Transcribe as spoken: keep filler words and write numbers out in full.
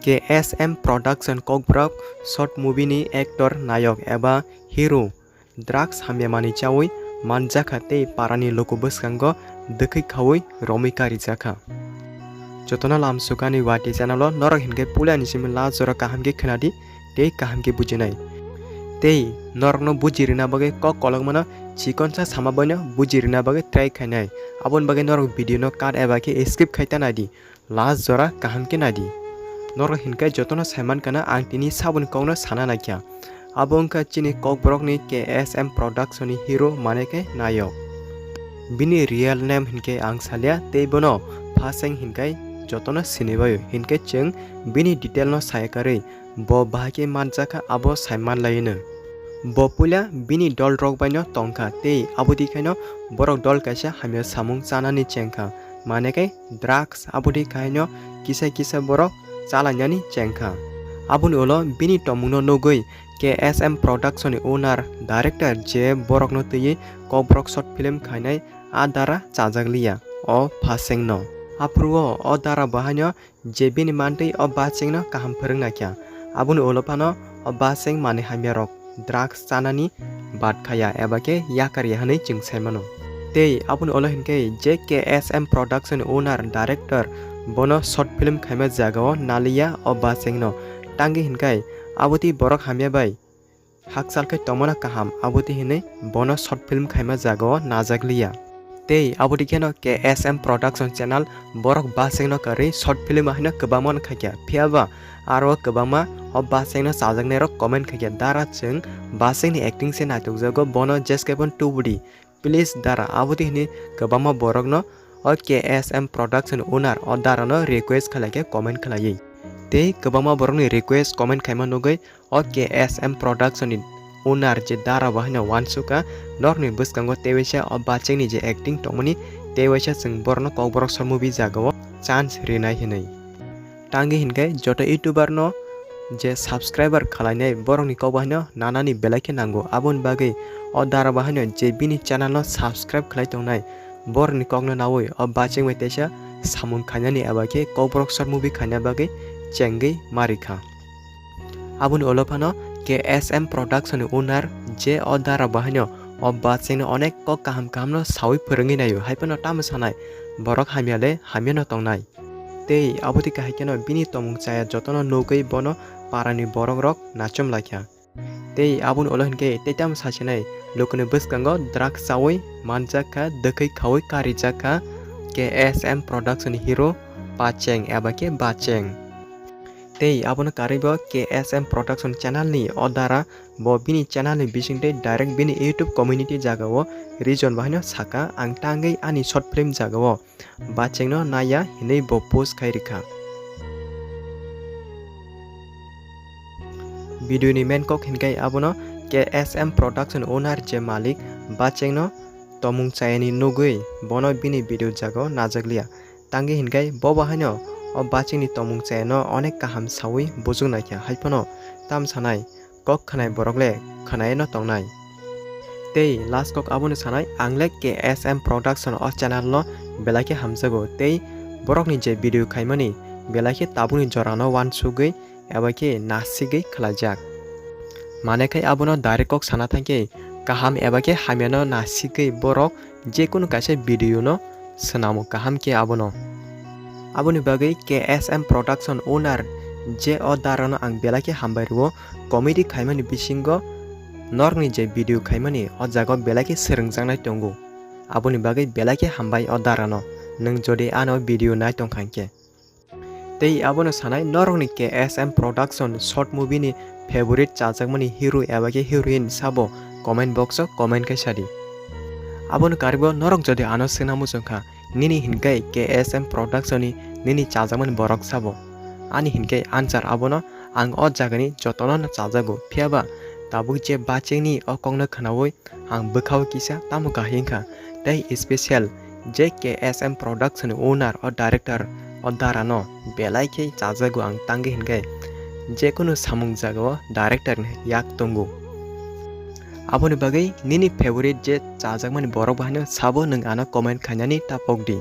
K S M Production Kokborok short movie ni actor, nayok eba hero drugs hamya manwi chawi manjakha tei parani luku bwskango dwkhwi khawi romwi karijakha. Jotono lamsukani Wati channel o norok hinkhe puilani simi last jora kaham khe khwnadi tei kaham khe bujinai. Tei norokno buji rwna bagwi kok kolokmano chikonsa sama baino buji rwna bagwi try khainai. Aboni bagwi norok video no cut eba khe skip khai ta naidi. Last jora kaham khe naidi. Norok hinkhe jotono saiman kana ang tini saboni kokno sana naikha. Abo wngkha chini Kokborokni K S M Production ni hero mane khe nayok. Bini real name hinkhe ang salia tei bono Phaseng hinkhe jotono sinibaio hinkhe chwng bini detail no saya karwi bo bahai khe manjakha abo saiman laino. Bo puila bini dol rok baino tongkha tei aboni khaino borok dol kaisa hamya samung chanani chengkha mane khe drugs aboni khaino kisa kisa borok chalainani chengkha. Aboni ulo bini tongmungno nugwi K S M Production ni owner, director je borokno twiwi Kokborok short film khainai a dara chajak liya o Phasengno. Aphuru o, o dara bahaino je bini mantwi o Bachengno kaham phwrwng naikha. Aboni ulo phano o Bacheng manwi hamya rok drugs chanani bad khaya eba khe yakar ya hwnwi chwng sai mano. Tei aboni ulo hinkhe je K S M Production owner director bono short film khaima jagao naliya o Bachengno. Tangwi hinkhai abotwi borok hamya bai hakchal khe tongmano kaham, abotwi hinwi bono short film khaima jagao najak liya. Tei abotwi kheno K S M Production channel borok Bachengno karwi short film haino kwbangma wngkha khe, phiyaba aro kwbangma o Bachengno chajaknairok comment khaikha, dara chwng Bachengni acting se naitokjago, bono jeskebo tubudi. Please dara, abotwi hinwi kwbangma borokno o K S M Production owner o darano request khlaikhe comment khlaiwi. Tei kwbangma borokni request comment khaima nugwi o K S M Production ni owner je dara bo haino uansukha, norokni bwskango tei waisa o Bachengni je acting tongmani tei waisa chwng borokno Kokborok short movie jagao chance rinai hinwi. Tangwi hinkhe joto YouTuber no je subscriber khwlainai borokni kok bahaino nanani belai khe nango. Aboni bagwi o dara bahaino je bini channel no subscribe khlai tongnai borokni kokno nawi o Bacheng bai teisa samung khainani eba khe Kokborok short movie khaina bagwi chengwi ma rikha. Aboni ulo phano K S M Production ni owner je o dara bahaino o Bachengno onek kok kaham kaham no sawi phwrwngwi naio, hai phano tamo sanai borok hamya le hamya no tongnai. Tei abotwi kahai kheno bini tongmung chaya jotono nugwi bono parani borok rok nachom laikha. Tei aboni ulo hinkhe tei tamo sasinai lukuni bwskango drugs chawi manjakha, dwkhwi khawi karijakha K S M Production ni hero Pacheng eba khe Bacheng. Tei abono karwibo K S M Production channel ni o dara bo bini channel ni bisingtwi direct bini YouTube community jagao region bahaino saka, ang tangwi ani short film jagao Bachengno naiya hinwi bo post khai rikha. Video ni main kok hinkhai abono K S M Production owner je malik Bachengno tomung chayani nugwi bono bini video jagao najak liya. Tangwi hinkhai bo bahaino o Bachengni tomung chayano onek kaham sawi bujung naikha, hai phano tam sanai kok khwnai borok le khwnai no tongnai. Tei last kok abono sanai, ang le K S M Production o channel no belai khe hamjago tei borokni je video khaimani belai khe tabukni jorano uansugwi eba khe nasigwi khlaijak. Mane khai abono direct kok sana thangkhe kaham eba khe hamyano nasigwi borok jekunu kaisa video no swnamo kaham khe abono. Aboni bagwi K S M Production owner je o darano ang belai khe hambai rwo, comedy khaimani bisingo norokni je video khaimani o jagao belai khe swrwngjaknai tongo. Aboni bagwi belai khe hambai o darano, nwng jodi ano video nai tongkha hinkhe. Tei abono sanai norokni K S M Production short movie ni favorite chajakmani hero eba khe heroine sabo comment box o comment khai sadi. Abono karwibo norok jodi ano swngna muchungkha, nini hinkhai K S M Production ni nini chajakmani borok sabo? Ani hinkhai answer abono, ang o jagani jotono no chajago, phiyaba tabuk je Bachengni o kokno khwnawi ang bwkhao kisa tamo kahai wngkha. Tei special je K S M Production ni owner o director o darano belai khe chajago ang, tangwi hinkhai jekunu samung jagao director ni yak tongo. Aboni bagwi nini favorite je chajakmani borok bahaino sabo nwng ano comment khainani tapok di.